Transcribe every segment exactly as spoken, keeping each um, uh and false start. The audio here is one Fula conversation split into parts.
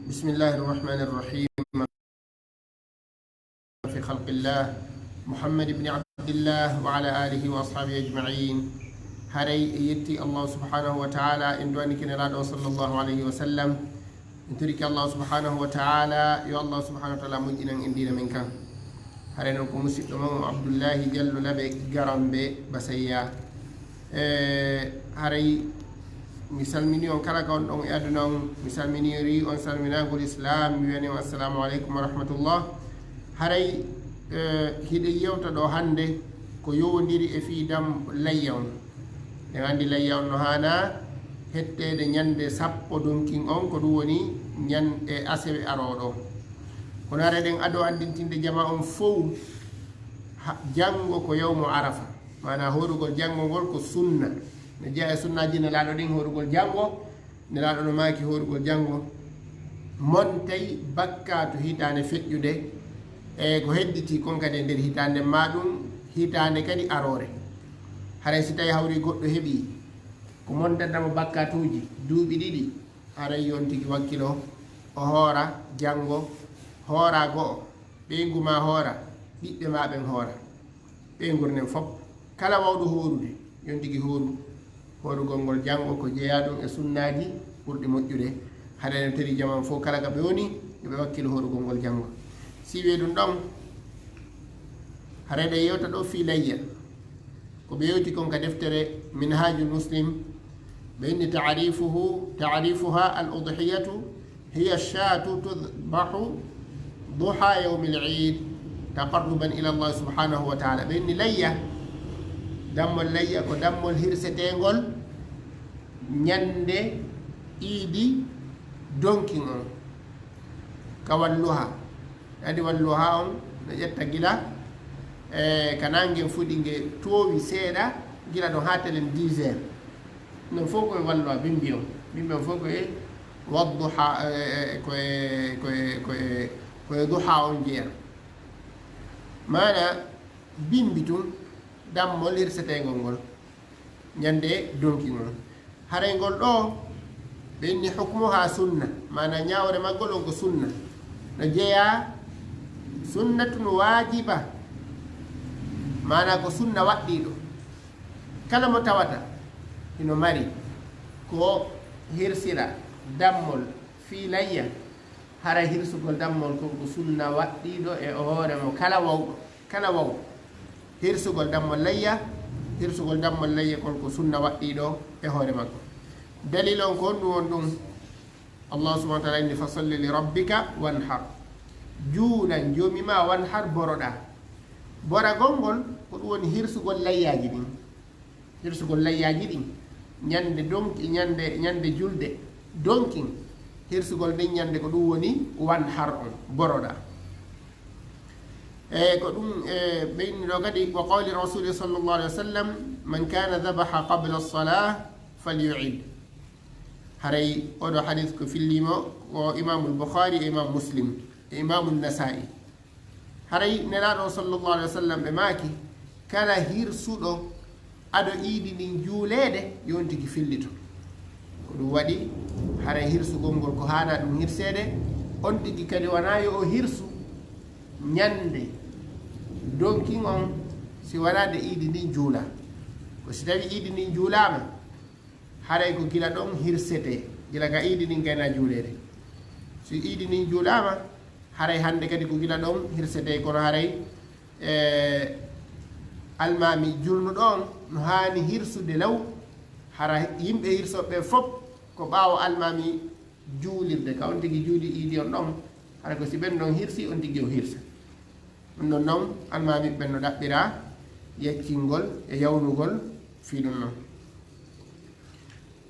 بسم الله الرحمن الرحيم. في خلق الله محمد بن عبد الله وعلى آله وأصحابه أجمعين. Haray e yetti Allah subhanahu wa ta'ala, en du'anike Nelaaɗo sallallahu alayhi wa sallam. En torike Allah subhanahu wa ta'ala, yo Allah subhanahu wa ta'ala moƴƴinan en diina men kan. Haray non ko musiɗɗo mon Abdullahi Jallo Laɓe Garambe Basayya. E, haray mi salmini on kala ka on ɗon e aduna on, mi salminiri on salminagol Islam, mi wiyani on assalamu aleykum wa rahmatullah. Haray, e, hiɗen yewta ɗo hannde ko yowondiri e fii dam layya on. En anndi layya on no haana hetteede ñannde sappo donkin on, ko ɗum woni ñan-, e asewe arooɗo. Kono haray ɗen ado anndintinde jama on fow ha-, janngo ko yawmu Arafa. Maanaa hoorugol janngo ngol ko sunna. No jeyaa e sunnaaji Nelaaɗo ɗin hoorugol janngo. Nelaaɗo no maaki hoorugol janngo montay bakkaatu hitaande feƴƴude, e ko hedditii kon kadi e nder hitaande maa ɗum hitaande kadi aroore. Haray si tawii hawri goɗɗo heɓii ko montanta mo bakkaatuuji duuɓi ɗiɗi, haray yo on tigi wakkilo, o hoora janngo, hoora go'o, ɓeyngu maa hoora, ɓiɓɓe maa ɓen hoora. Ɓeyngu nden fof, kala waawɗo hoorude, yo on tigi hooru. Hoorugol ngol janngo ko jeyaa ɗum e sunnaaji ɓurɗi moƴƴude. Haray no teri jaman fof kala ka ɓe woni, yo ɓe wakkilo hoorugol ngol janngo. Si wiyee ɗum ɗon, haray ɗe yewta ɗo fii layya. Ko ɓe yewti kon ka deftere Minhajul Muslim, ɓe inni ta'rifuhu, ta'rifuha al-udhiyatu hiya shatu tudhbahu duha yawmil eid taqarruban ila Allah subhanahu wa ta'ala. Ɓe inni layya, dammol layya ko dammol hirseteengol ñannde iidi donkin on. Ka walluha. Kadi walluha on no ƴetta gila, e, ka nangen fuɗi nge toowi seeɗa, gila ɗon haa telen dix heures. Non fof ko e walluha bimbi on. Bimbi on fof ko e wadduha, e, e, ko e, ko e, ko e, ko e duha on jeyaa. Maanaa bimbi tun dammol hirseteengol ngol. Ñannde donki ngol. Haray ngol ɗoo, ɓe inni hukmuha sunna, maanaa ñaawre maggol on ko sunna. No jeyaa sunnatun waajiba, maanaa ko sunna waɗɗiiɗo. Kala mo tawata hino mari ko hirsira dammol fii layya, haray hirsugol dammol kon ko sunna waɗɗiiɗo e hoore mo kala wawɗo, kala wawɗo. Hirsugol dammol layya, hirsugol dammol layya kon ko sunna waɗɗiiɗo e hoore makko. Dalil on ko honɗum woni ɗum? Allah subhanahu wa ta'ala inni, "Fasalli li rabbika wanhar." Juulan Joomi maa, wanhar, boroɗaa. Boragol ngol ko ɗum woni hirsugol layyaaji ɗin. Hirsugol layyaaji ɗin, ñannde donki, ñannde, ñannde julde donkin, hirsugol nden ñannde ko ɗum woni wanhar on, boroɗaa. E ko ɗum, e, ɓe inni ɗoo kadi, wa qawli rasuli sallallahu alaihi wasallam, "Man kana dhabaha qabla as-salah falyu'id." Haray oɗo hadis ko fillimo ko Imamul Bukhari e Imam Muslim e Imamul Nasa'i. Haray Nelaaɗo sallallahu alaihi wasallam ɓe maaki, kala hirsuɗo ado iidi ndin juuleede, yo on tigi fillito. Ko ɗum waɗi, haray hirsugol ngol ko haanaa ɗum hirseede, on tigi kadi wanaa yo o hirsu ñannde donkin on, si wanaa nde iidi ndin juulaa. Ko si tawii iidi ndin juulaama, haray ko gila ɗon hirsetee, gila ka iidi ndin gaynaa juuleede. Si iidi ndin juulaama, haray hannde kadi ko gila ɗon hirsetee, kono haray, e, almaami julnuɗo on no haani hirsude law, hara yimɓe hirsooɓe ɓen fof ko ɓaawo almaami juulirde, ka on tigi juuli iidi on ɗon, haray ko si ɓen ɗon hirsi, on tigi o hirsa. Ɗum ɗon non, almaami ɓen no ɗaɓɓira yaccingol e yawnugol fii ɗum ɗon.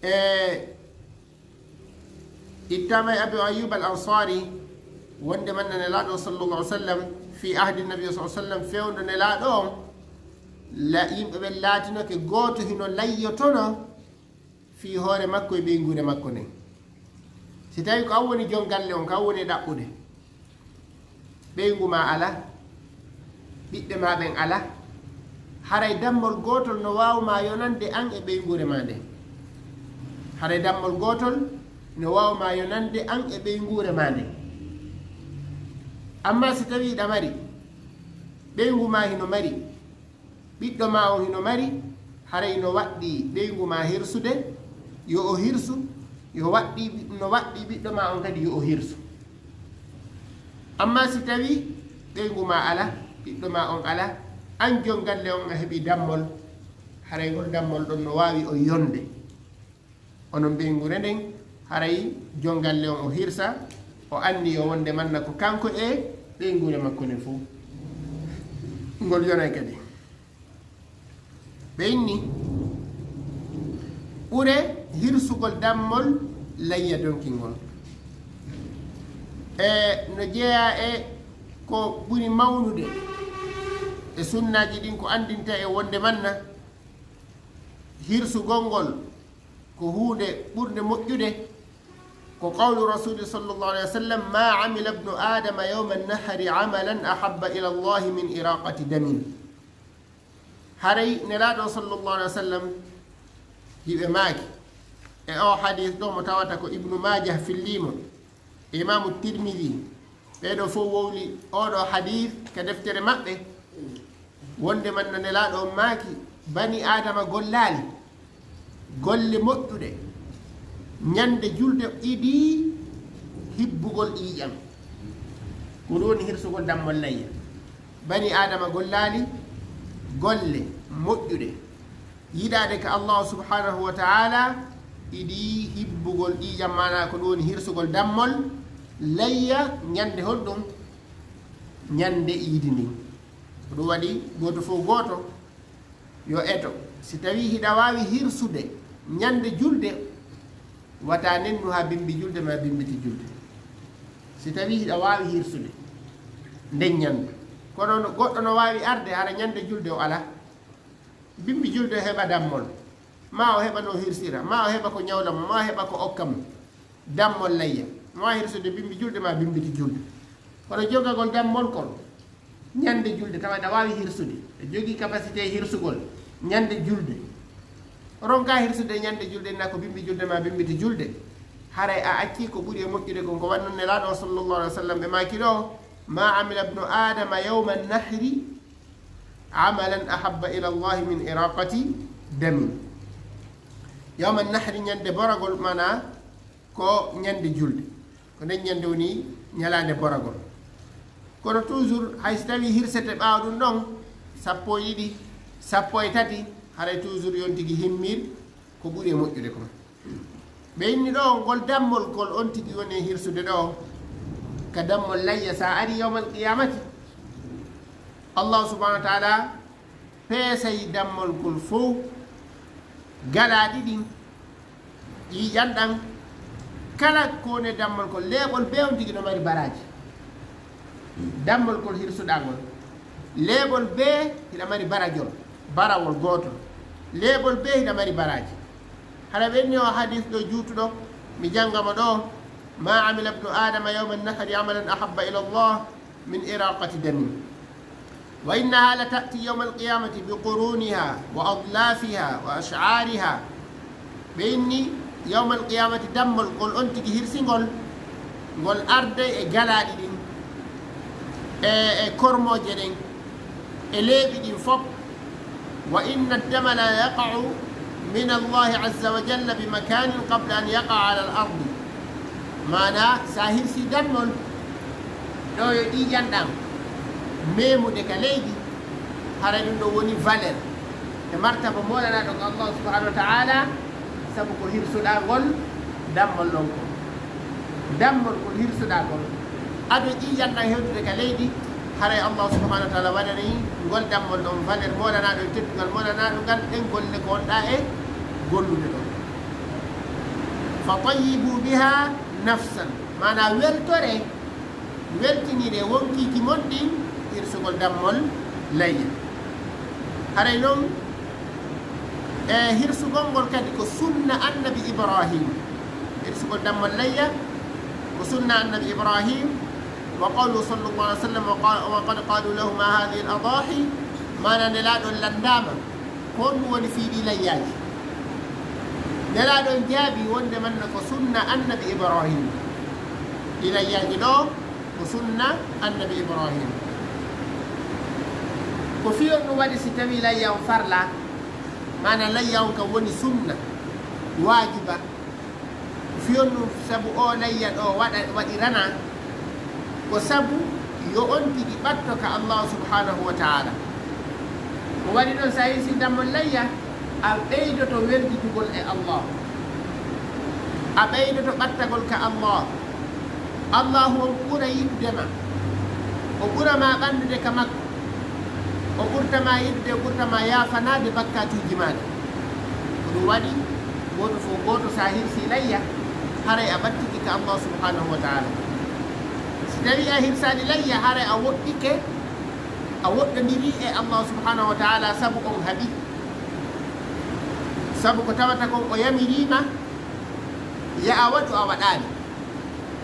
E ittama e Abu Ayyub al-Ansari, wonde man Nelaaɗo sallallahu alaihi wasallam, fi ahdi Nabi sallallahu alaihi wasallam, fewndo Nelaaɗo on, la, yimɓe ɓen laatinoke gooto hino layyotono fii hoore makko e ɓeynguure makko nden. Si tawii ko an woni jom galle on, ko an woni e ɗaɓɓude, ɓeyngu maa alaa, ɓiɓɓe maa ɓen alaa, haray dammol gootol no waaw maa yonande an e ɓeynguure maa nden. Haray dammol gootol No waaw ma yonande an e ɓeynguure ma nden. Amma si tawii hiɗa mari, ɓeyngu ma hino mari, ɓiɗɗo ma on hino mari, haray no waɗɗii ɓeyngu ma hirsude, yo o hirsu, yo waɗɗii, no waɗɗii ɓiɗɗo ma on kadi yo o hirsu. Amma si tawii ɓeyngu ma ala, ɓiɗɗo ma on ala, an jon galle on a heɓii dammol, haray ngol dammol ɗon no waawi on yonde. Onon ɓeynguure nden, haray jon galle on o hirsa, o anniyo wonde manna ko kanko e ɓeynguure makko nden fow. Ngol yonay kadi. Ɓe inni, ɓure hirsugol dammol layya donkingol. E no jeyaa e ko ɓuri mawnude e sunnaaji ɗin ko anndinta e wonde manna hirsugol ngol ko huunde ɓurnde moƴƴude, ko qawlu Rasuli sallallahu alaihi wasallam, "Ma amila ibnu Adama yawma nahri amalan ahabba ila Allahi min iraqati damin." Haray Nelaaɗo sallallahu alaihi wasallam hiɓe maaki e o hadis ɗo mo tawata ko Ibnu Majah fillimo, e Imamu Tirmidhi, ɓee ɗoo fow wowli oo ɗoo hadiis ka deftere maɓɓe, wonde manna Nelaaɗo on maaki, bani Aadama gollaali golle moƴƴuɗe ñande julde idii hibbugol ƴiiƴan. Ko ɗum woni hirsugol dammol layya. Bani Aadama gollaali golle moƴƴuɗe yiɗaade ka Allahu subhanahu wa ta'ala, idii hibbugol ƴiiƴan, maanaa ko ɗum woni hirsugol dammol layya. Ñande honɗum? Ñande iidi ndin. Ko ɗum waɗi gooto fof gooto yo eto, si tawii hiɗa waawi hirsude ñande julde, wata nennu haa bimbi julde maa bimbiti julde. Si tawii hiɗa waawi hirsude nden ñande, kono no goɗɗo no waawi arde hara ñande julde o alaa, bimbi julde o heɓa dammol, maa o heɓa no hirsira, maa o heɓa ko ñawla mo, maa o heɓa ko okka mo, dammol layya, mo waawi hirsude bimbi julde maa bimbiti julde. Kono jogagol dammol kon ñande julde, tawa aɗa waawi hirsude, a jogii capacité hirsugol ñande julde, ronka hirsude ñande julde, na ko bimbi julde maa bimbiti julde, haray a accii ko ɓuri e moƴƴude kon. Ko waɗi non Nelaaɗo sallallahu alaihi wasallam ɓe maaki ɗo, "Ma amila ibnu Adama yawma nahri amalan ahabba ila Allahi min iraqati damin." Yawma nahri, ñande boragol, maanaa ko ñande julde. Ko nden ñande woni ñalaande boragol. Kono toujours, hay so tawii hirsete ɓaawo ɗum ɗon, sappo e ɗiɗi, sappo e tati, haray toujours yon tigi himmir ko ɓuri e moƴƴude kon. Ɓe inni ɗo, ngol dammol ngol on tigi woni e hirsude ɗo, ka dammol layya, sa ari yawmal qiyamati, Allah subhanahu wa ta'ala peesay dammol ngol fow, galaaɗi ɗin, ƴiiƴan ɗan, kala ko woni e dammol ngol, leeɓol bee on tigi no mari baraaji. Dammol ngol hirsuɗaa ngol, leeɓol bee hiɗa mari barajol, barawol gootol, leeɓol bee hiɗa mari baraaji. Hara ɓe inni o hadis ɗo juutuɗo, mi jannga mo ɗo, "Ma amila ibnu Adama yawma nahri amalan ahabba ila Allah min iraqati damin. Wa innaha la ta'ti yawma al-qiyamati bi quruniha wa adlafiha wa ash'ariha." Ɓe inni yawma al-qiyamati dammol ngol on tigi hirsingol, ngol arde e galaaɗi ɗin, e, e kormooje ɗen, e leeɓi ɗin fof. "Wa inna ad-dama la yaqa'u min Allahi azza wa jalla bi makanin qabla an yaqa'a ala al-ardi." Maanaa, sa hirsi dammol, ɗo yo ƴiiƴan ɗan meemude ka leydi, haray ɗum ɗo woni valeur e martaba molanaaɗo ko Allah subhanahu wa ta'ala, sabu ko hirsuɗaa ngol dammol ɗon ko. Dammol ngol hirsuɗaa ngol, ado ƴiiƴan ɗan hewtude ka leydi, haray Allah subhanahu wa ta'ala waɗani ngol dammol ɗon valeur molanaaɗo e teddungal molanaaɗo ngal ɗen golle ko wonɗaa e gollude ɗon. "Fa tayyibu biha nafsan." Maanaa weltore, weltinire wonkiiji mon ɗin hirsugol dammol layya. Haray non, e hirsugol ngol kadi ko sunna annabi Ibrahim. Hirsugol dammol layya ko sunna annabi Ibrahim. Wa qawlu sallallahu alaihi wasallam, wa qa-, wa qad qalu lahu, "Ma hadhihi al-adahi?" Maanaa Nelaaɗo landaama, ko honɗum woni fii ɗii layyaaji? Nelaaɗo on jaabii wonde manna ko sunna annabi Ibrahim. Ɗi layyaaji ɗoo ko sunna annabi Ibrahim. Ko fii honɗun waɗi si tawii layya on farla, maana layya on kan woni sunna, waajiba? Ko fii honɗun sabu oo layya ɗoo waɗa, waɗirana? Ko sabu yo on tigi ɓatto ka Allah subhanahu wa ta'ala. Ko waɗi ɗon, si a hirsii dammol layya, a ɓeydoto welditugol e Allah. A ɓeydoto ɓattagol ka Allah. Allahu on ɓura yiɗude ma. O ɓura ma ɓanndude ka makko. O ɓurta ma yiɗude, o ɓurta ma yaafanaade bakkaatuuji maaɗa. Ko ɗun waɗi, gooto fow gooto, si a hirsii layya, haray a ɓattike ka Allah subhanahu wa ta'ala. Si tawii a hirsaali layya, haray a woɗɗike, a woɗɗondirii e Allah subhanahu wa ta'ala, sabu on haɓi. Sabu ko tawata kon o yamirii ma, yo a waɗu, a waɗaali.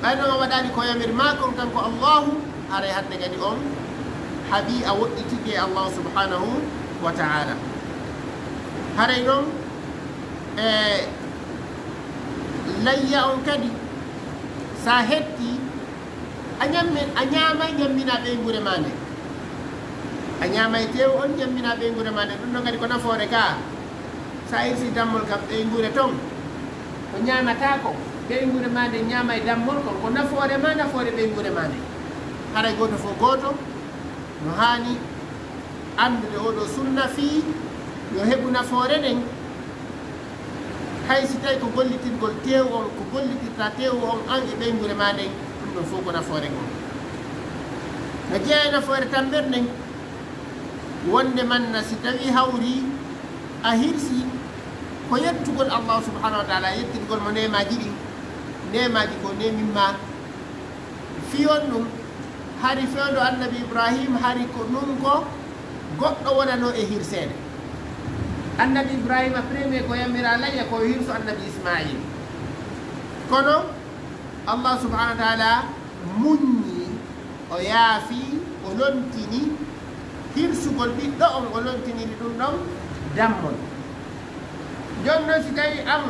Ɓay non a waɗaali ko yamir maa kon kanko Allahu, haray hannde kadi on haɓii, a woɗɗitike e Allahu subhanahu wa ta'ala. Haray non, e layya on kadi, si a hettii, a ñammi-, a ñaamay ñamminaa ɓeynguure maa nden. A ñaamay teewu on, ñamminaa ɓeynguure maa nden. Ɗun ɗon kadi ko nafoore ka. Si a hirsii dammol ka ɓeynguure ton, ko ñaamataa kon, ɓeynguure maa nden ñaamay dammol kon, ko nafoore maa, nafoore ɓeynguure maa nden. Haray gooto fow gooto no haani anndude oo ɗoo sunna fii yo heɓu nafoore nden. Hay si tawii ko gollitirgol teewu on, ko gollitirtaa teewu on an e ɓeynguure maa nden, ɗun ɗon fow ko nafoore goo. No jeyaa e nafoore tammbere nden, wonde manna si tawii hawrii a hirsii, ko yettugol Allah subhanahu wa ta'ala, yettirgol mo neemaaji ɗin, neemaaji ko neemin maa. Fii honɗun? Hari fewndo annabi Ibrahim, hari ko ɗun ko goɗɗo wonanoo e hirseede. Annabi Ibrahima premier ko yamiraa layya ko hirsu annabi Ismail. Kono Allah subhanahu wa ta'ala muññii, o yaafii, o lontini hirsugol ɓiɗɗo on, o lontiniri ɗun ɗon dammol. Jooni non si tawii an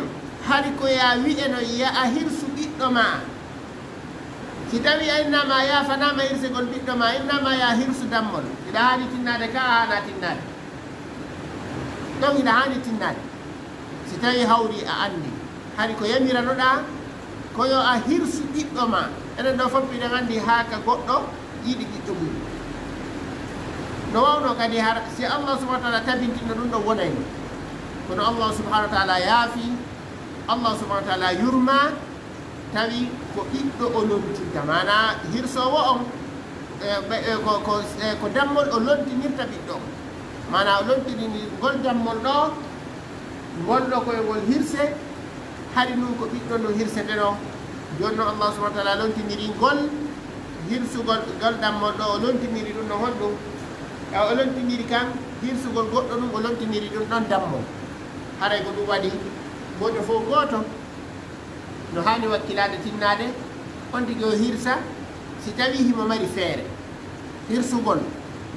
hari ko yo a wi'e non yo a hirsu ɓiɗɗo maa, si tawii a innaama a yaafanaama hirsegol ɓiɗɗo maa, a innaama yo a hirsu dammol, hiɗa haani tinnaade ka, a haanaa tinnaade? Ɗon hiɗa haani tinnaade. Si tawii hawrii a anndii, hari ko yamiranoɗaa ko yo a hirsu ɓiɗɗo maa. Enen ɗoo fow hiɗen anndi haa ka goɗɗo yiɗi ɓiɗɗo mum. No waawno kadi hara si Allah subhanahu wa ta'ala tabintinno ɗun ɗon wonayno. Kono Allah subhanahu wa ta'ala yaafii, Allah subhanahu wa ta'ala yurmaa, tawi ko ɓiɗɗo o lontinta, maanaa hirsoowo on, e, ɓe, e, ko, ko, e, ko dammol o lontinirta ɓiɗɗo on. Maanaa o lontiniri ngol dammol ɗoo, ngol ɗoo ko e ngol hirse, hari nun ko ɓiɗɗo no hirsetenoo. Jooni non Allah subhanahu wa ta'ala lontinirii ngol hirsugol, ngol dammol ɗoo, o lontiniri ɗun no honɗun? E, o lontiniri kan hirsugol goɗɗo ɗun, o lontiniri ɗun ɗon dammol. Haray ko ɗun waɗi gooto fow gooto no haani wakkilaade tinnaade, on tigi o hirsa, si tawii himo mari feere hirsugol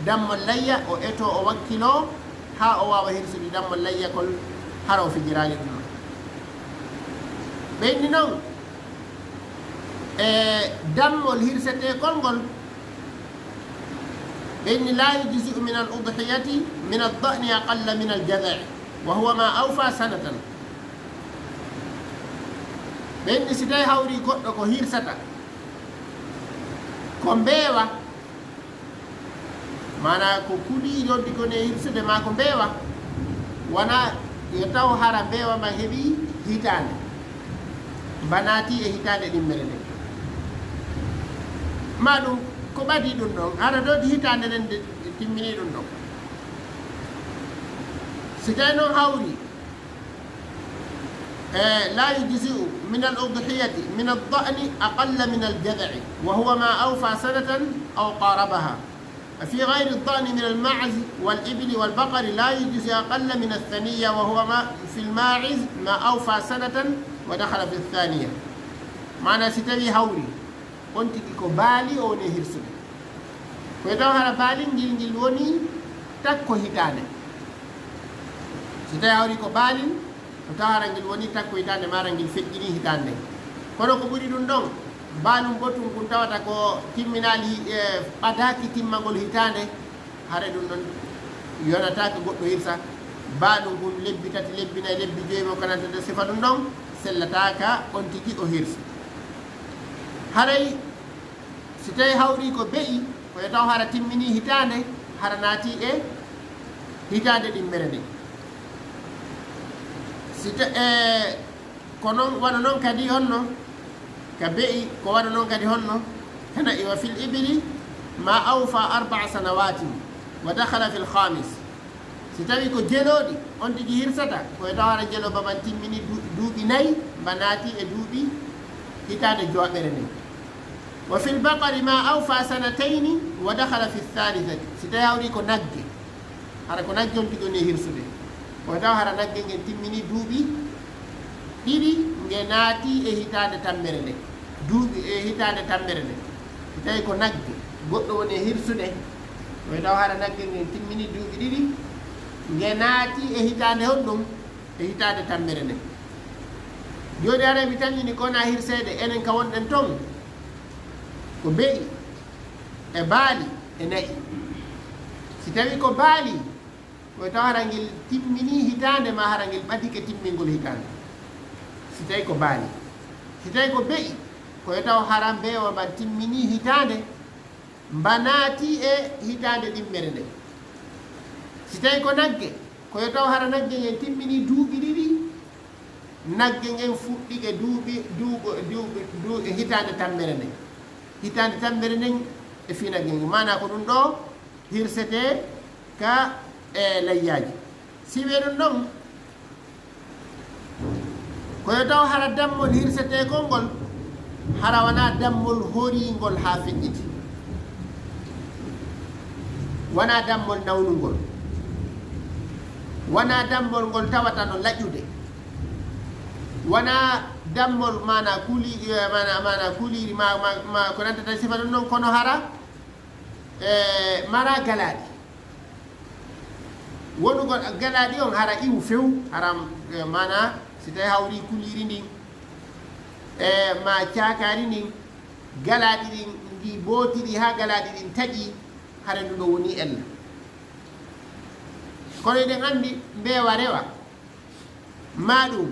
dammol layya, o etoo, o wakkiloo, haa o waawa hirsude dammol layya kol, hara o fijiraali ɗun. Ɓe inni non, e dammol hirseteekol ngol, ɓe inni, "لا يجزئ من الأضحية من الضأن أقل من الجذع، وهو ما أوفى سنة." Ɓe inni si tawi hawri goɗɗo ko hirsata ko mbeewa, maanaa ko kuliiri on tigi woni e hirsude maa ko mbeewa, wonaa yo taw hara mbeewa man heɓii hitaande, mba naatii e hitaande ɗimmere nden. Maa ɗun ko ɓadii ɗun ɗon, hara ɗoo hitaande nden nde timminii ɗun ɗon. Si tawi non hawri, eh, لا يجزئ من الأضحية من الضأن أقل من الجذع، وهو ما أوفى سنة أو قاربها. وفي غير الضأن من المعز والإبل والبقر لا يجزئ أقل من الثنية، وهو ما في الماعز ما أوفى سنة ودخل في الثانية. Maanaa si tawii hawri, on tigi ko baalii o woni e hirsude. Ko e taw hara baalii ngil, ngil woni takko hitaande. Si tawii hawri ko baalii, Tawa hara ngel woni takko hitaande, maa hara ngel feƴƴinii hitaande nden. Kono ko ɓuri ɗum ɗon, baalun botun kun tawata ko timminaali, e, ɓadaaki timmagol hitaande, haray ɗum ɗon yonataake goɗɗo hirsa. Baalun kun lebbi tati, lebbi nayi, lebbi joyi, mo ko nantata sifa ɗum ɗon, sellataaka on tigi o hirsa. Haray si tawi hawri ko be'i, ko yo taw hara timminii hitaande, hara naatii e hitaande ɗimmere nden. Si ta-, e, ko non, wano non kadi honno, ka be'i, ko wano non kadi honno, kana iwa fil ibili ma awfa arba'a sanawatin wa dakhala fil khamis. Si tawi ko jelooɗi, on tigi hirsata, ko yo taw hara jeloo ba ban timmini du-, duuɓi nayi, ba naati e duuɓi hitaande jowaɓere nden. Wa fil baqari ma awfa sanatayni wa dakhala fi thalithati. Si tawi hawri ko nagge, hara ko nagge on tigi woni e hirsude, ko yo taw hara nagge ngen timmini duuɓi ɗiɗi, nge naati e hitaande tammere nden. Duuɓi e hitaande tammere nden. Si tawi ko nagge, goɗɗo woni e hirsude, ko yo taw hara nagge ngen timmini duuɓi ɗiɗi, nge naati e hitaande honɗum? E hitaande tammere nden. Jooni haray mi tammini ko wona hirseede, enen ka wonɗen ton, ko be'i, e baali, e na'i. Si tawi ko baali, ko taw hara ngel timminii hitaande, maa hara ngel ɓadike timmingol hitaande. Si tawi ko baali. Si tawi ko be'i, ko taw hara mbeewa mban timminii hitaande, mba naati e hitaande ɗimmere nden. Si tawi ko nagge, ko yo taw hara nagge ngen timminii duuɓi ɗiɗi, nagge ngen fuɗɗike duuɓi, duuɓo, duuɓi, du-, e hitaande tammere nden. Hitaande tammere nden e fii nagge ngen. Maanaa ko ɗum ɗoo hirsetee ka, e, layyaaji. Si wi'ee ɗum ɗon, ko yo taw hara dammol hirseteekol ngol, hara wanaa dammol horiingol haa feƴƴiti. Wanaa dammol nawnungol. Wanaa dammol ngol tawata no laƴude. Wanaa dammol maanaa kuli-, e, maanaa, maanaa kuliiri ma, ma, ma ko nantata sifa ɗum ɗon, kono hara, e, maraa galaaɗi. Wonugol galaaɗi on hara iwu few, hara, e, maanaa si tawi hawri kuliiri ndin, e, maa caakaari ndin, galaaɗi ɗin, ndi bootiri haa galaaɗi ɗin taƴi, hara ndu ɗo woni ella. Kono eɗen anndi mbeewa rewa, maa ɗum,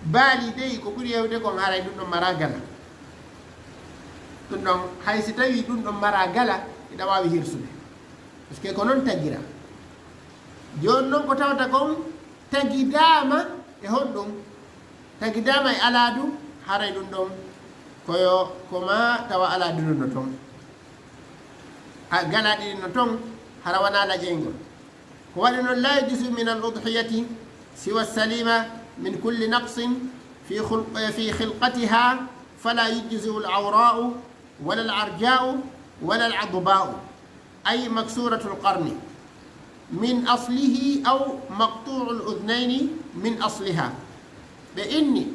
baali dey ko ɓuri hewde kon haray ɗum ɗon maraa gala. Ɗum ɗon, hay si tawi ɗum ɗon maraa gala, hiɗa waawi hirsude. Parce que ko non tagira. Jooni non ko tawata kon tagidaama e honɗum? Tagidaama e alaadu, haray ɗum ɗon ko yo, ko maa tawa alaadu ndun no ton. A, galaaɗi ɗin no ton, hara wanaa laƴeyngol. Ko waɗi non, لا يجزئ من الأضحية سوى السليمة من كل نقص في خلق-، في خلقتها، فلا يجزئ العوراء ولا العرجاء ولا العضباء، أي مكسورة القرن من أصله أو مقطوع الأذنين من أصلها. Ɓe inni,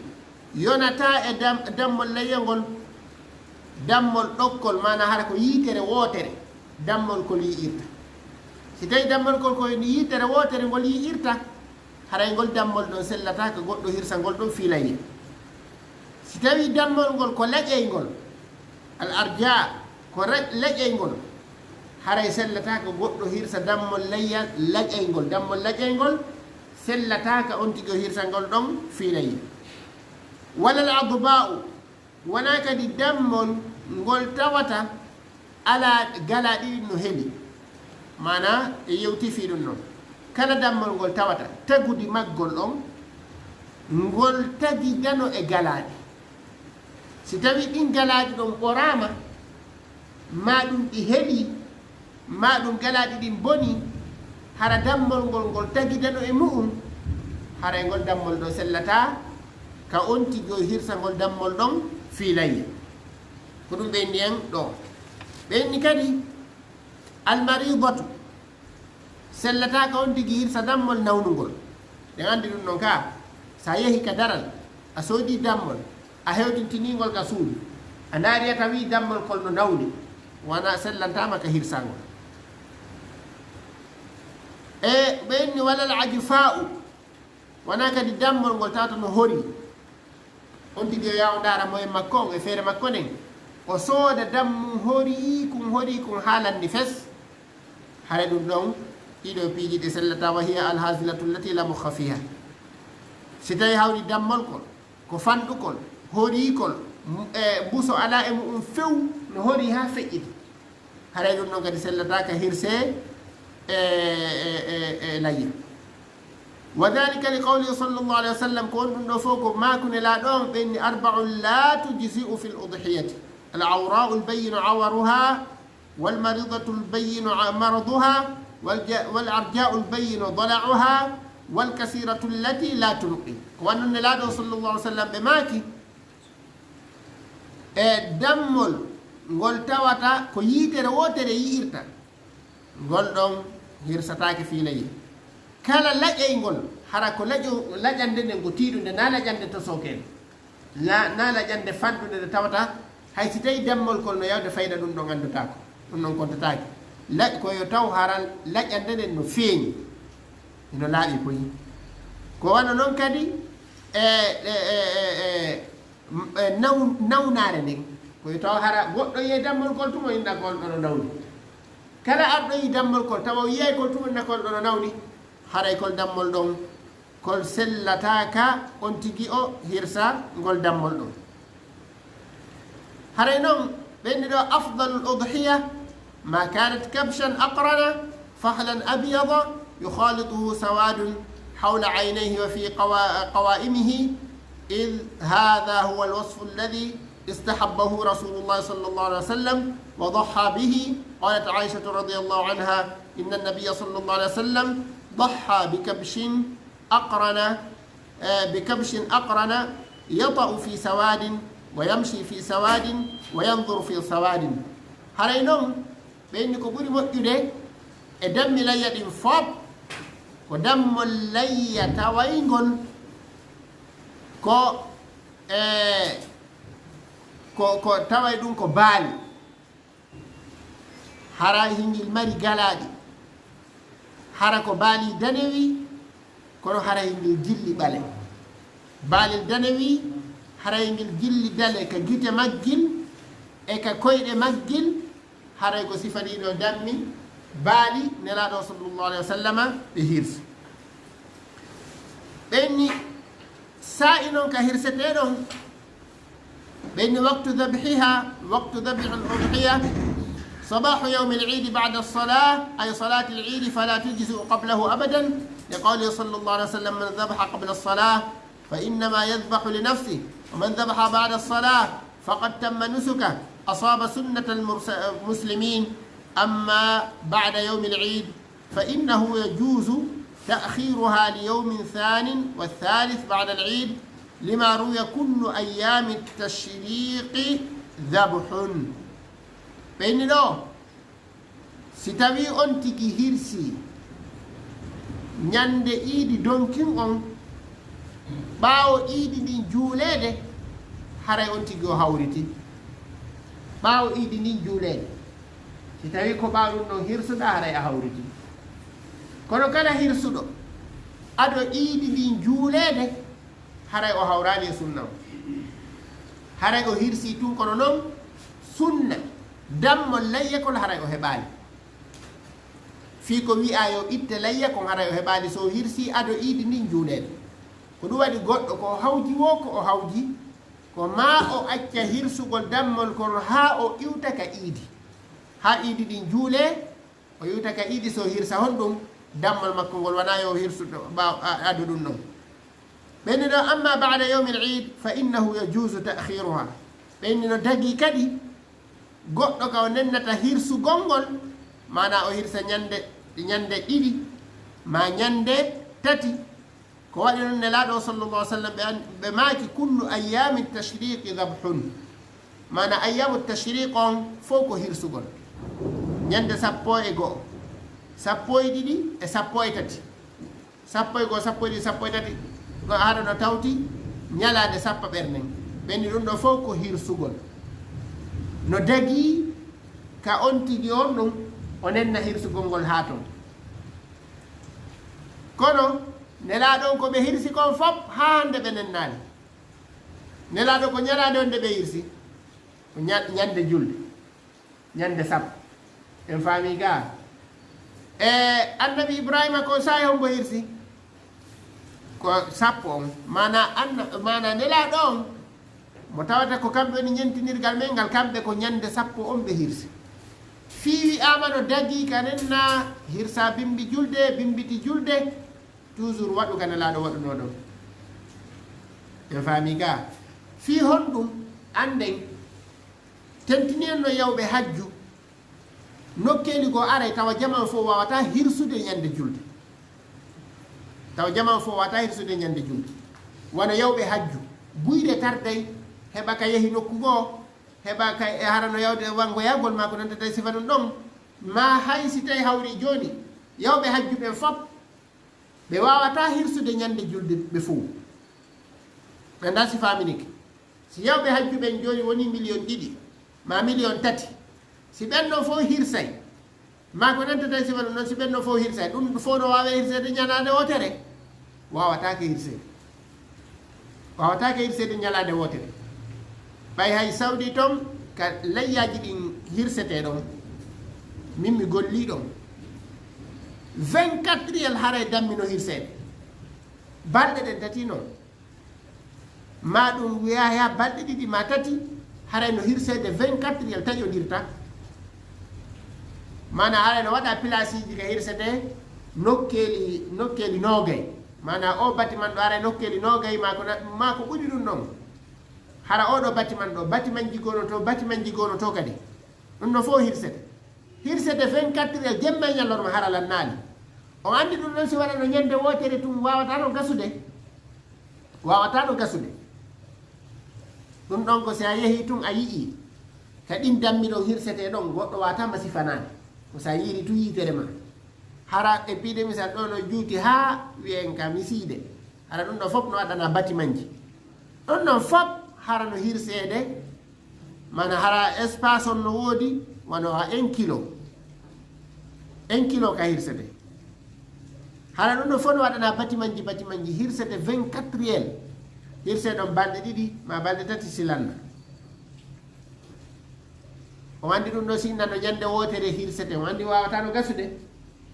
yonataa e dam-, dammol layyol ngol, dammol ɗokkol, maanaa hara ko yiitere wootere, dammol kol yi'irta. Si tawi dammol kol ko yiitere wootere ngol yi'irta, haray ngol dammol ɗon sellataa ka goɗɗo hirsa ngol ɗon fii layya. Si tawi dammol ngol ko laƴeyngol, al arja, ko ra-, laƴeyngol, haray sellataa ka goɗɗo hirsa dammol layya laƴeyngol. Dammol laƴeyngol sellataa ka on tigi o hirsa ngol ɗon fii layya. Wala al adba'u, wanaa kadi dammol ngol tawata alaa, galaaɗi ɗin no heli. Maanaa, e yewti fii ɗum non. Kala dammol ngol tawata tagudi maggol on, ngol tagidano e galaaɗi. Si tawi ɗin galaaɗi ɗon ɓoraama, maa ɗum ɗi heli, maa ɗum galaaɗi ɗin boni, hara dammol ngol, ngol tagidano e mu'un, haray ngol dammol ɗon sellataa ka on tigi o hirsa ngol dammol ɗon fii layya. Ko ɗum ɓe inni en ɗoo. Ɓe inni kadi, almaridatu, sellataa ka on tigi hirsa dammol nawnungol. Ɗen anndi ɗum non kaa, si a yehi ka daral, a soodii dammol, a hewtintinii ngol ka suudu, a ndaari a tawii dammol kol no nawni, wanaa, sellantaama ka hirsangol. E ɓe inni, wala al ajfa'u, Wonaa kadi dammol ngol tawata no horii. On tigi yo yaw ndaara moyen makko on e feere makko nden. O sooda dammum horii kun, horii kun haa lanni fes. Haray ɗum ɗon, ɗiɗo piiji ɗi sellataa, wa hiya alhazilatu allati la mukha fiha. Si tawi hawri dammol kol, ko fanɗukol, horiikol, m-, e mbuso alaa e mu'um few, no horii haa feƴƴiti. Haray ɗum ɗon kadi sellataa ka hirsee e, e, e, e layya. Wa dhalika li qawlihi sallallahu alayhi wa sallam, ko on ɗum ɗo fof ko maaku Nelaaɗo on, ɓe inni: "Arba'un la tujzi'u fil udhiyati, al awra'u al bayyinu awaruha, wal maridatu al bayyinu a-, maraduha, wal ja-, wal arja'u al bayyinu dala'uha, wal kasiratu allati la tunqi." Ko wanno Nelaaɗo sallallahu alayhi wa sallam ɓe maaki, e dammol ngol tawata ko yiitere wootere yi'irta, ngol ɗon hirsataake fii layya. Kala laƴayngol, hara ko laƴo-, laƴande nden ko tiiɗunde, naa laƴande tosookeende, naa, naa laƴande fanɗunde nde tawata hay si tawi dammol kol no yawde fayda, ɗum ɗon anndotaako, ɗum ɗon kontataake. Laƴ-, ko yo taw hara laƴande nden no feeñi, ino laaɓi poyi. Ko wano non kadi e, e, e, e, e, m-, e, naw-, nawnaare nden. Ko yo taw hara goɗɗo yi'ay dammol kol tuma, inna kol ɗono nawni. Kala arɗo yi'i dammol kol, tawa o yi'ay kol tuma, inna kol ɗono nawni. Haray kol dammol ɗon, kol sellataa ka on tigi o hirsa ngol dammol ɗon. Haray non, ɓe inni ɗo, afdalul udhiya ma kanat kabshan aqrana fahlan abyada yukhalituhu sawadun hawla aynayhi wa fi qawa-, qawa'imihi, idh hadha huwa alwasfu alladhi istahabbahu Rasulullah sallallahu alayhi wa sallam wa dhaha bihi. Qalat Aishatu radiyallahu anha, inna an-nabiyya sallallahu alayhi wa sallam dhaha bi kabshin aqrana, eh, bi kabshin aqrana yata'u fi sawadin wa yamshi fi sawadin wa yanzuru fi sawadin. Haray non, ɓe inni ko ɓuri moƴƴude e dammi layya ɗin fof, ko dammol layya tawayngol ko, eh, ko, ko taway ɗum ko baali. Hara hingil mari galaaɗi. Hara ko baali danewi, kono hara hingil jilli ɓale. Baalil danewi, hara hingil jilli dale ka gite maggil e ka koyɗe maggil, haray ko sifaniiɗo dammi baali Nelaaɗo sallallahu alayhi wa sallama ɓe hirsi. Ɓe inni, saa'i non ka hirsetee ɗon, ɓe inni, waqtu dhabhiha, waqtu dhabhi al-udhiya, sabahu yawmi al-eid ba'da as-salah, ay salati al-eid, fala tujzi'u qablahu abadan, li qawlihi sallallahu alayhi wa sallam, man dhabaha qabla as-salah, fa innama yadhbahu li nafsihi, wa man dhabaha ba'da as-salah, faqad tamma nusukahu, asaba sunnata al-mursa-, muslimin, amma ba'da yawmi al-eid, فإنه يجوز تأخيرها ليوم ثان والثالث بعد العيد، لما روي كل أيام التشريق ذبح. Ɓe inni ɗo, si tawi on tigi hirsi ñande iidi donkin on, ɓaawo iidi ndin juuleede, haray on tigi o hawriti. Ɓaawo iidi ndin juuleede. Si tawi ko ɓaawo ɗum ɗon hirsuɗaa, haray a hawriti. Kono kala hirsuɗo ado iidi ndin juuleede, haray o hawraali e sunna o. Haray o hirsi tun, kono non sunna dammol layya kol haray o heɓaali. Fii ko wi'aa yo itte layya kon, haray o heɓaali so o hirsi ado iidi ndin juuleede. Ko ɗum waɗi goɗɗo ko o hawji woo ko o hawji, ko maa o acca hirsugol dammol kol haa o iwta ka iidi. Haa iidi ɗin juulee, o iwta ka iidi, so hirsa honɗum, dammol makko ngol, wanaa yo o hirsu ɗo, ɓaawo, a-, ado ɗum ɗon. Ɓe inni ɗo, amma ba'da yawmil eid, fa innahu yajuzu ta'khiruha. Ɓe inni no dagii kadi, goɗɗo ka o nennata hirsugol ngol, maanaa o hirsa ñande, ñande ɗiɗi, maa ñande tati, ko waɗi non Nelaaɗo sallallahu alaihi wa sallam, ɓe an-, ɓe maaki, kullu ayyami tashriqi dhabhun. Maana ayyamu tashriq on fow ko hirsugol. Ñande sappo e go'o, sappo e ɗiɗi e sappo e tati. Sappo e go'o, sappo e ɗiɗi, sappo e tati. Ko haɗa no tawti ñalaande sappo ɓernen. Ɓenni ɗum ɗo fow ko hirsugol. No dagii ka on tigi on ɗum, o nenna hirsugol ngol haa ton. Kono, Nelaaɗo on ko ɓe hirsi kon fof haa hannde ɓe nennaali. Nelaaɗo ko ñalaande on nde ɓe hirsi. Ko ña- ñande julde. Ñande sappo. En faami ga? E annabi Ibrahima ko saa'i hombo hirsi? Ko sappo on. Mana anna mana nelaaɗo on mo tawata ko kamɓe woni ñentinirgal men ngal, kamɓe ko ñande sappo on ɓe hirsi. Fii wi'aama no dagii ka nenna hirsa bimbi julde, bimbiti julde, toujours waɗu ka nelaaɗo waɗunoo ɗon. En faami ga? Fii honɗum? Annden, tentini en no yawɓe hajju, nokkeeli goo aray tawa jamaa fof waawata hirsude ñande julde. Tawa jamaa fof waawata hirsude ñande julde. Wano yawɓe hajju, guyre tarday, heɓa ka yehi nokku goo, heɓa ka e hara no yawde wangoyagol maa ko nantata e sifa ɗum ɗon, maa hay si tawi hawri jooni, yawɓe hajju ɓen fof, ɓe waawata hirsude ñande julde ɓe fof. Ɓe ndaa si faaminike. Si yawɓe hajju ɓen jooni woni miliyon ɗiɗi, maa miliyon tati, si ɓen ɗon fof hirsay, maa ko nantata e sifa ɗum ɗon, si ɓen ɗon fof hirsay, ɗum fof no waawe hirseede ñalaande wootere? Waawataake hirseede. Waawataake hirseede ñalaande wootere. Ɓay hay Sawdi ton, ka layyaaji ɗin hirsetee ɗon, min mi gollii ɗon. Vingt-quatre heures haray dammi no hirseede. Balɗe ɗen tati non. Maa ɗum wi'aya balɗe ɗiɗi maa tati, haray no hirseede vingt-quatre heures taƴondirta. Maanaa haray no waɗa pilaasiiji ka hirsetee nokkeeli, nokkeeli noogay. Maanaa oo batiman ɗo haray nokkeeli noogay maa ko na-, maa ko ɓuri ɗum ɗon. Hara oo ɗoo batiman ɗoo, batimanji goo no to, batimanji goo no to kadi. Ɗum ɗoo fof hirsete. Hirsete vingt-quatre heures, jemma e ñalorma hara lannaali. On anndi ɗum ɗon si waɗano ñande wootere tun waawata no gasude. Waawata no gasude. Ɗum ɗon ko si a yehi tun a yi'i ka ɗin dammi ɗon hirsetee ɗon, goɗɗo waawata ma sifanaade. Ko si a yi'iri tun yiitere ma. Hara e piide misal ɗoo no juuti haa wi'en ka misiide. Hara ɗum ɗoo fof no waɗana batimanji. Ɗum ɗon fof hara no hirseede, mana hara espace on no woodi, wano a un kilo. Un kilo ka hirsete. Hara ɗum ɗoo fof no waɗana batimanji, batimanji hirsete vingt-quatre heures. Hirsee ɗon balɗe ɗiɗi, maa balɗe tati si lanna. On anndi ɗum ɗoo si nano ñande wootere hirsete, on anndi waawata no gasude?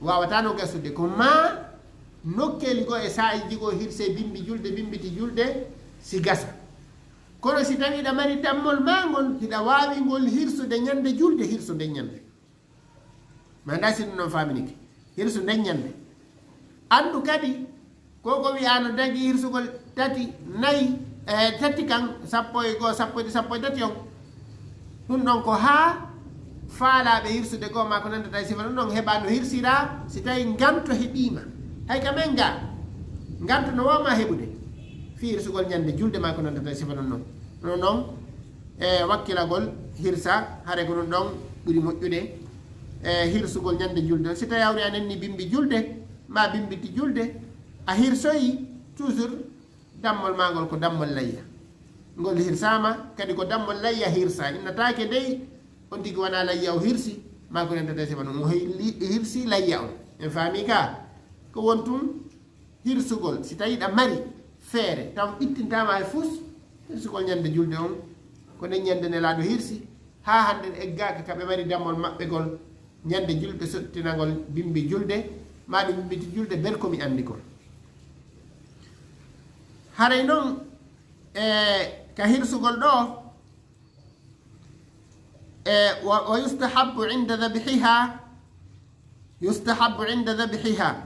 Waawata no gasude. Ko maa nokkeeli goo e saa'iiji goo hirsee bimbi julde, bimbiti julde, si gasa. Kono si tawii hiɗa mari dammol maa ngol, hiɗa waawi ngol hirsude ñande julde, hirsu nden ñande. Mi anndaa si ɗum ɗon faaminike. Hirsu nden ñande. Anndu kadi, ko ko wi'aa no dagii hirsugol tati, nayi, e tati kan, sappo e goo, sappo e ɗiɗi, sappo e tati on. Ɗum ɗon ko haa faalaaɓe hirsude goo maa ko nandata e sifa ɗum ɗon heɓa no hirsiraa, si tawii nganto heɓiima. Hay ka men gaa, nganto no waawmaa heɓude fii hirsugol ñande julde maa ko nandata e sifa ɗum ɗon. Ɗum ɗon, e wakkilagol hirsa, hare ko ɗum ɗon ɓuri moƴƴude, e hirsugol ñande julde. Si tawii hawri a nenni bimbi julde, maa bimbiti julde, a hirsoyi, toujours, dammol maa ngol ko dammol layya. Ngol hirsaama, kadi ko dammol layya hirsa. Innataake dey, on tigi wonaa layya o hirsi, maa ko nentata e sifa ɗum. O hi-, li-, hirsi layya on. En faami ka? Ko won tun hirsugol. Si tawii ɗa mari feere, taw ittintaama hay fus, hirsugol ñande julde on. Ko nden ñande Nelaaɗo hirsi, haa hannde eggaaka ka ɓe mari dammol maɓɓe gol, ñande julde sottinangol bimbi julde, maa ɓe bimbiti julde, bel ko mi anndi kon. Haray non, e, ka hirsugol ɗoo, e, wa, wa yustahabbu inda dhabihiha, yustahabbu inda dhabihiha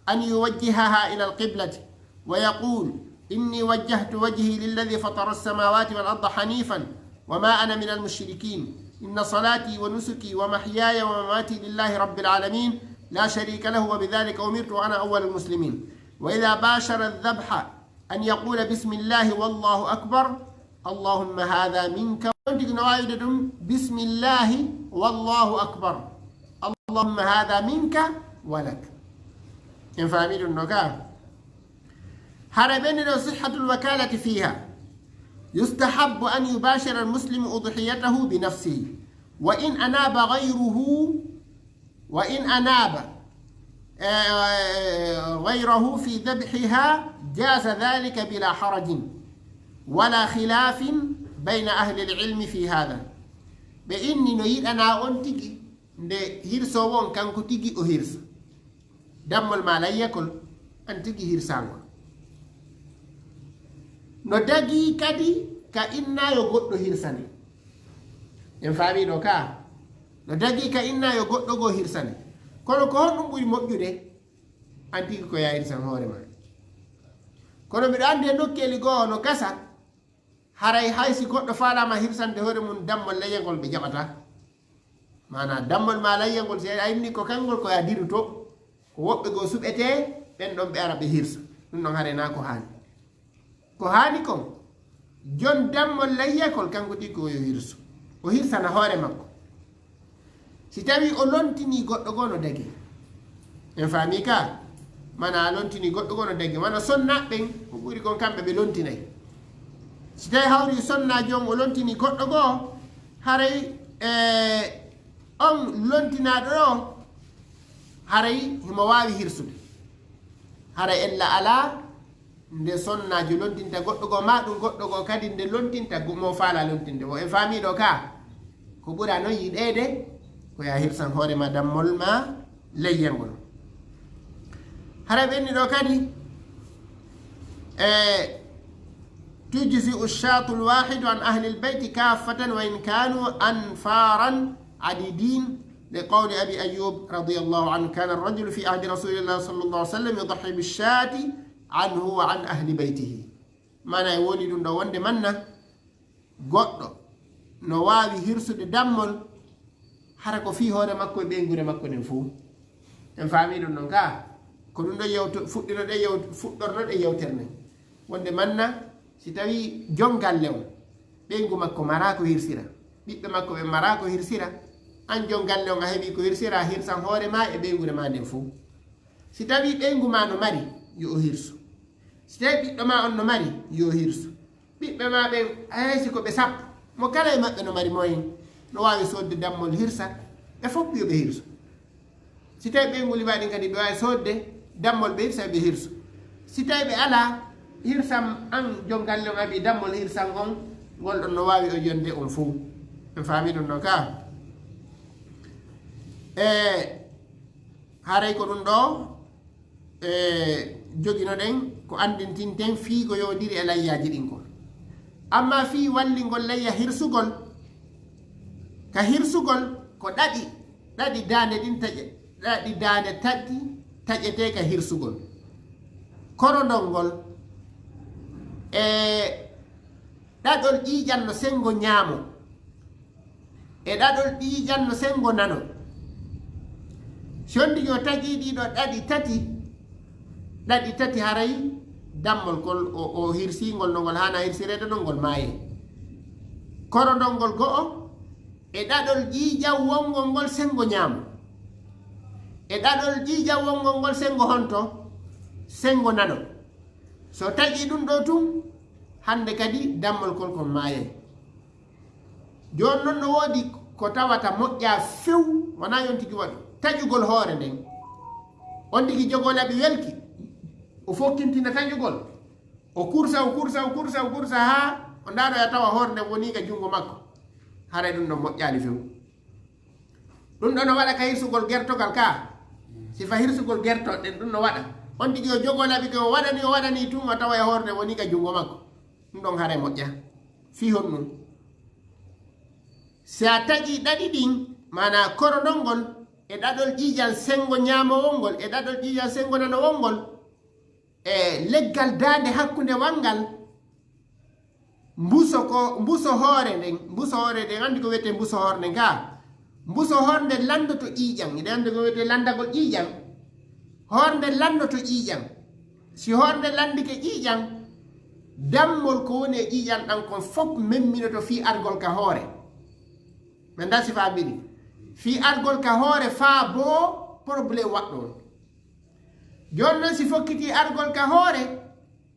an yuwajjihaha ila alqiblati wa yaqul, inni wajjahtu wajhi lilladhi fatara alsamawati wal arda hanifan wa ma ana min almushrikin. Inna salati wa nusuki wa mahyaya wa mamati lillahi rabbil alamin la sharika lahu wa bidhalika umirtu wa ana awwalul muslimin. Wa idha bashara aldhabha an yaqula bismillahi wallahu akbar, allahumma hadha minka. On tigi no waawi wi'ude ɗum bismillahi wallahu akbar, allahumma hadha minka wa lak. En faami ɗum ɗoo ka? Hara ɓenni ɗoo sihhatul wakalati fiha. Yustahabbu an yubashira almuslimu udhiyatahu bi nafsihi. Wa in anaba ghayruhu, wa in anaba, eh, ghayrahu fi dhabhiha, jaza dhalika bila harajin wala khilafin bayna ahli al-ilmi fi hadha. Ɓe inni no yiɗana on tigi nde hirsoowo on kanko tigi o hirsa. Dammol ma layyakol an tigi hirsangol. No dagi kadi ka inna yo goɗɗo hirsane. En faami ɗo ka? No dagi ka inna yo goɗɗo goo hirsane. Kono ko honɗum ɓuri moƴƴude? An tigi ko ya hirsan hoore ma. Kono miɗo anndi e nokkeeli goo no gasa, haray hay si goɗɗo faalaama hirsande hoore mum, dammol layyangol ɓe jaɓata. Maanaa dammol ma layyangol, si a inni ko kanngol ko ya diruto, ko woɓɓe goo suɓetee, ɓen ɗon ɓe ara ɓe hirsa. Ɗum ɗon haray naa ko haani. Ko haani kon, jon dammol layyakol kanko tigi ko yo hirsu. O hirsana hoore makko. Si tawi o lontini goɗɗo goo no dagi. En faami ka? Mana a lontini goɗɗo goo no dagi. Mana sonna ɓen, ko ɓuri kon kamɓe ɓe lontinay. Si tawi hawri sonna jon o lontini goɗɗo goo, haray, eh, on lontinaaɗo ɗo, haray himo waawi hirsude. Haray ella alaa nde sonnaajo lontinta goɗɗo goo, maa ɗum goɗɗo goo kadi nde lontinta go-, mo faala lontinde. Wo en faami ɗo ka, ko ɓura non yiɗeede, ko ya hirsan hoore ma dammol ma layyangol. Haray ɓenni ɗo kadi, e, tujzi'u ash-shatu al-wahidu an ahli al-bayti kaffatan wa in kanu anfaran adidin, li qawli Abi Ayyub radiyallahu anhu, kana ar-rajulu fi ahdi Rasulillah sallallahu alaihi wasallam yudahhi bish-shati anhu wa an ahli baytihi. Mana e woni ɗum ɗo wonde manna goɗɗo no waawi hirsude dammol, hara ko fii hoore makko e ɓeynguure makko nden fow. En faami ɗum ɗon ka? Ko ɗum ɗo yewto-, fuɗɗinoɗen yew-, fuɗɗornoɗen yewtere nden. Wonde manna, si tawi jon galle on, ɓeyngu makko maraa ko hirsira, ɓiɓɓe makko ɓen maraa ko hirsira, an jon galle on a heɓii ko hirsira, hirsan hoore ma e ɓeynguure ma nden fow. Si tawi ɓeyngu ma no mari, yo o hirsu. Si tawi ɓiɗɗo ma on no mari, yo o hirsu. Ɓiɓɓe ma ɓen, hay si ko ɓe sappo, mo kala e maɓɓe no mari moyen, no waawi soodde dammol hirsa, ɓe fof yo ɓe hirsu. Si tawi ɓeyngu limaa ɗin kadi ɓe waawi soodde dammol ɓe hirsa, ɓe hirsu. Si tawi ɓe alaa, hirsan an jon galle on abi dammol hirsan on, ngol ɗon no waawi o yonde on fow. En faami ɗum ɗo ka? E haray ko ɗum ɗo, e, joginoɗen ko anndintinten fii ko yowondiri e layyaaji ɗin kon. Amma fii wallingol layya hirsugol, ka hirsugol ko ɗaɗi, ɗaɗi daande ɗin taƴe, ɗaɗi daande tati taƴetee ka hirsugol. Korondol ngol, e, ɗaɗol ƴiiƴan no senngo ñaamo, e ɗaɗol ƴiiƴan no senngo nano. Si on tigi o taƴii ɗii ɗoo ɗaɗi tati, ɗaɗi tati haray dammol kol o, o hirsii ngol no ngol haana hirsireede non ngol maayay. Korondol ngol go'o, e ɗaɗol ƴiiƴan wonngol ngol senngo ñaamo, e ɗaɗol ƴiiƴan wonngol ngol senngo honto, senngo nano. So taƴii ɗum ɗoo tun, hannde kadi dammol kol kon maayay. Jooni non no woodi ko tawata moƴƴaa few, wonaa yon tigi waɗu. Taƴugol hoore nden. On tigi jogoo laɓi welki, o fokkintina taƴugol. O kursa, o kursa, o kursa, o kursa, haa o ndaaroya tawa hoore nden wonii ka junngo makko. Haray ɗum ɗon moƴƴaali few. Ɗum ɗon no waɗa ka hirsugol gertogal ka. Sifa hirsugol gertoɗen, ɗum no waɗa. On tigi o jogoo laɓi ke, o waɗani, o waɗani tun, o tawa e hoore nden wonii ka junngo makko. Ɗum ɗon haray moƴƴaa. Fii honɗum? Si a taƴii ɗaɗi ɗin, maanaa korondol ngol, e ɗaɗol ƴiiƴan senngo ñaamowol ngol, e ɗaɗol ƴiiƴan senngo nanowol ngol, e leggal daande hakkunde wanngal, mbuso ko, mbuso hoore nden, mbuso hoore nden, anndi ko wiyetee mbuso hoore nden ka? Mbuso hoore nden lanndoto ƴiiƴan, hiɗen anndi ko wiyetee lanndagol ƴiiƴan. Hoore nden lanndoto ƴiiƴan. Si hoore nden lanndike ƴiiƴan, dammol ko woni e ƴiiƴan ɗan kon fof memminoto fii argol ka hoore. Men da si faamini. Fii argol ka hoore faa boo problème waɗɗo on. Jooni non si fokkitii argol ka hoore,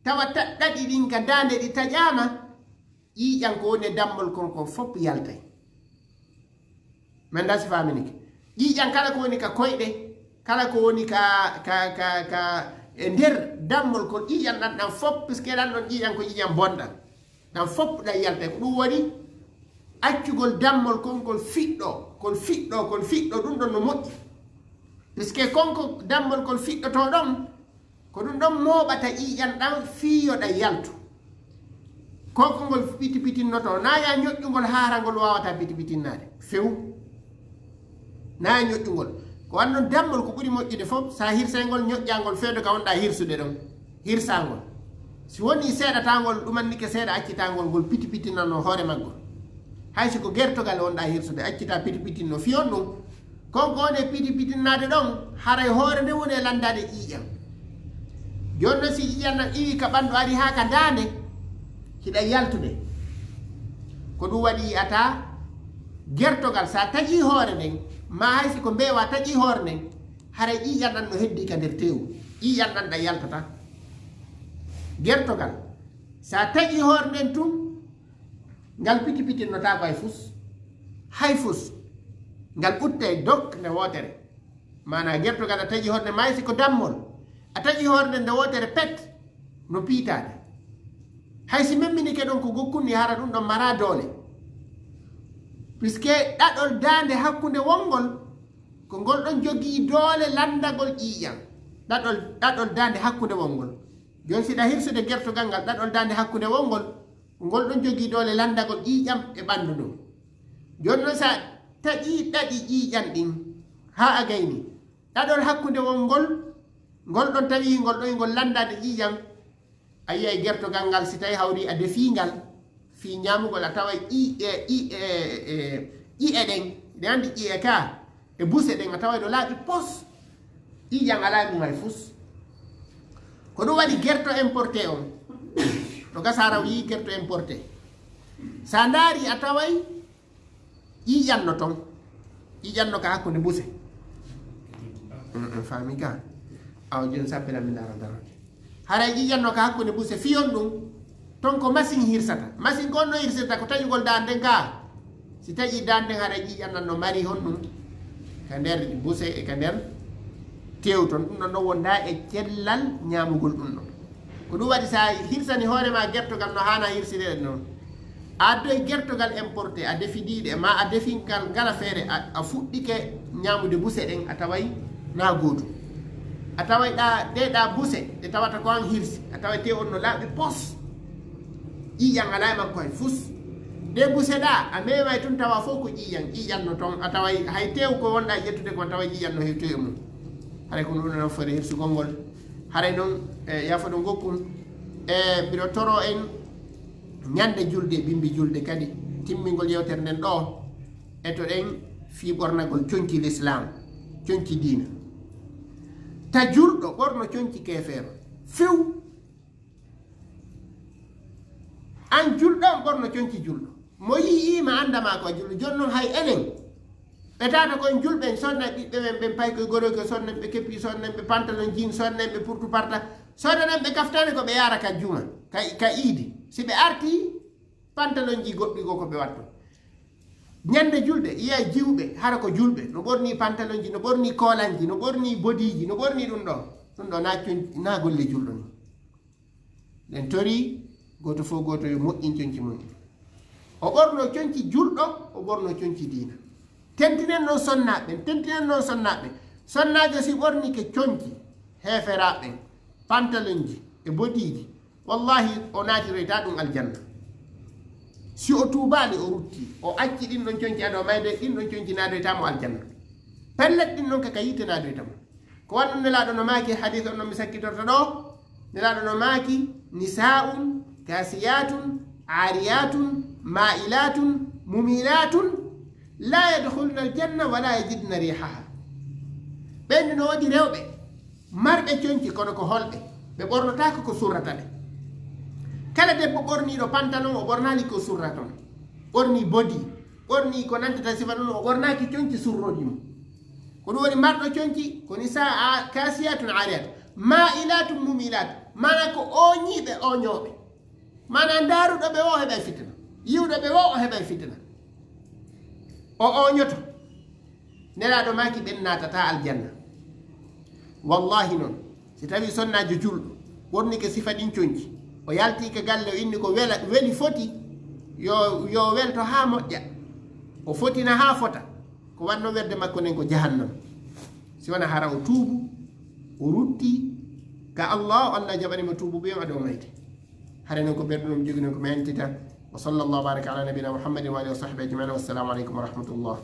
tawa ta-, ɗaɗi ɗin ka daande ɗi taƴaama, ƴiiƴan ko woni e dammol kon kon fof yaltay. Men da si faaminike. Ƴiiƴan kala ko woni ka koyɗe, Kala ko woni ka, ka, ka, ka e nder dammol kon ƴiiƴan ɗan, ɗan fof, puisque ɗan ɗon ƴiiƴan ko ƴiiƴan bonɗan. Ɗan fof ɗan yaltay. Ko ɗum woni accugol dammol kon, kon fiɗɗo, kon fiɗɗo, kon fiɗɗo, ɗum ɗon no moƴƴi. Puisque kon ko dammol kon fiɗɗotoo ɗon, ko ɗum ɗon mooɓata ƴiiƴan ɗan fii yo ɗan yaltu. Ko ko ngol piti pitinnoto, na ya ñoƴƴungol haara ngol waawata piti pitinnaade. Few. Na ya ñoƴƴungol. Ko wannon dammol ko ɓuri moƴƴude fof, sa hirsay ngol, ñoƴƴa ngol feedo ka wonɗa hirsude ɗon. Hirsa ngol. Si woni seeɗata ngol, ɗumannike seeɗa, accita ngol, ngol piti pitinanno hoore maggol. Hay si ko gertogal wonɗa hirsude, accita piti pitinno. Fii on ɗum, kon ko woni e piti pitinnaade ɗon, haray hoore nden woni e lanndaade ƴiiƴan. Jooni non si ƴiiƴan nan iwi ka ɓanndu ari haa ka daande, hiɗa yaltude. Ko ɗum waɗi yi'ata gertogal, sa taƴi hoore nden, ma hay si ko mbeewa taƴi hoore nden, haray ƴiiƴan ɗan no heddi ka nder teewu. Ƴiiƴan ɗan ɗan yaltata. Gertogal, sa taƴi hoore nden tun, ngal piti pitinnotaako hay fus. Hay fus. Ngal uttay dok nde wootere. Maanaa gertogal a taƴi hoore nden, ma hay si ko dammol. A taƴi hoore nden nde wootere pet, no piitaade. Hay si memminike ɗon ko gokkun ni, hara ɗum ɗon maraa doole. Puisque ɗaɗol daande hakkunde wonngol, ko ngol ɗon jogii doole lanndagol ƴiiƴan. Ɗaɗol, ɗaɗol daande hakkunde wonngol. Jooni si ɗa hirsude gertogal ngal, ɗaɗol daande hakkunde wonngol, ko ngol ɗon jogii doole lanndagol ƴiiƴan e ɓanndu ndun. Jooni non, si a taƴii ɗaɗi ƴiiƴan ɗin haa a gayni, ɗaɗol hakkunde wonngol, ngol ɗon tawi ngol ɗon ngol lanndaade ƴiiƴan, a yi'ay gertogal ngal, si tawi hawri a defii ngal, fii ñaamugol, a taway ƴi-, e, ƴi-, e, e, ƴi'e ɗen, ɗe anndi ƴi'e ka, e buse ɗen, a taway no laaɓi pos. Ƴiiƴan alaa e mum hay fus. Ko ɗum waɗi gerto importé on. No gasa hara o yii gerto importé. Sa ndaari a taway ƴiiƴan no ton. Ƴiiƴan no ka hakkunde buse. Mm, mm, faami ka. Awa jooni sappira mi ndaara daro. Haray ƴiiƴan no ka hakkunde buse fii on ɗum. Ton ko masin hirsata. Masin ko on no hirsirta ko taƴugol daande nden ka. Si taƴi daande nden haray ƴiiƴan nan no mari honɗum ka nder buse e ka nder teewu ton. Ɗum ɗon no wonda e cellal ñaamugol ɗum ɗon. Ko ɗum waɗi si a hirsani hoore ma gertogal no haana hirsireede non. A addoy gertogal importé, a defidiiɗe, ma a defi ngal ngala feere, a, a fuɗɗike ñaamude buse ɗen, a taway na gootum. A taway ɗa, ɗe ɗa buse, ɗe tawata ko an hirsi, a taway te on no laaɓi pos. Ƴiiƴan alaa e makko hay fus. Ɗe buse ɗa, a meemay tun tawa fof ko ƴiiƴan, ƴiiƴan no ton, a taway hay teew ko wonɗa ƴettude ko, a taway ƴiiƴan no hewtoy e mum. Haray ko ɗum ɗon foore hirsugol ngol. Haray non, e, yaafo ɗon gokkun. E, mbiɗo toro en ñande julde, bimbi julde kadi, timmingol yewtere nden ɗo. Etoɗen fii ɓornagol conci lislaam, conci diina. Ta julɗo ɓorno conci keefeero. Few. An julɗo on ɓorno conci julɗo. Mo yi'ii ma annda ma ko a julɗo. Jooni non hay enen. Ɓe tawata ko en julɓe, en sodna ɓiɓɓe men ɓen paykoy goroy ko sodnen ɓe keppi, sodnen ɓe pantalon jean, sodnen ɓe purtu parta, sodnen ɓe kaftane ko ɓe yaara ka juma, ka, ka iidi. Si ɓe arti, pantalon ji goɗɗi goo ko ɓe wattu. Ñande julde, yiya jiwɓe, hara ko julɓe, no ɓorni pantalon ji, no ɓorni koolanji, no ɓorni bodiiji, no ɓorni ɗum ɗo. Ɗum ɗo na con-, na golle julɗo ni. Ɗen tori, gooto fof gooto yo moƴƴin conci mum. O ɓorno conci julɗo, o ɓorno conci diina. Tentinen noon sonnaaɓe ɓen, tentinen noon sonnaaɓe ɓen. Sonnaajo si ɓornike conci heeferaaɓe ɓen, pantalonji e bodiiji, wallahi o naatiroyta ɗum aljanna. Si o tuubaali, o rutti, o acci ɗin ɗon conci ado mayde, ɗin ɗon conci naadoyta mo aljanna. Pellet ɗin ɗon ka, ka yiite naadoyta mo. Ko waɗi ɗum Nelaaɗo no maaki, hadiis on no mi sakkitorto ɗo. Nelaaɗo no maaki, "Nisaa'un kaasiyaatun, aariyaatun, maa'ilaatun, mumiilaatun, laa yadkhulna aljanna wa laa yajidna riihaha." Ɓen no woodi rewɓe marɓe conci, kono ko holɓe? Ɓe ɓornotaako ko surrata ɓe. Kala debbo ɓorniiɗo pantalon, o ɓornaali ko surrata mo. Ɓorni bodi, ɓorni ko nantata sifa ɗum, o ɓornaaki conci surrooji mum. Ko ɗum woni marɗo conci, ko nisaa a-, kaasiyatun aariyat, maa'ilatun mumilat, maanaa ko ooñiiɓe ooñooɓe. Maanaa ndaaruɗo ɓe o heɓay fitina, yi'uɗo ɓe o, o heɓay fitina. O ooñoto. Nelaaɗo maaki ɓen naatataa aljanna. Wallahi noon, si tawii sonnaajo julɗo ɓornike sifa ɗin conci, o yaltii ka galle, o inni ko wela, weli foti, yo, yo welto haa moƴƴa. O fotina haa fota. Ko wannoo werde makko nden ko jahannam. Si wona hara o tuubu, o rutti ka Allah, Allah jaɓani mo tuubu ɓe o ɗo mayde. Hare noon ko ɓerɗe ɗum jogi noon ko mi entita. Wa sallallahu baraka ala nabina Muhammadin wa alihi wa sahbihi ajmain. Wassalamu aleykum wa rahmatullah.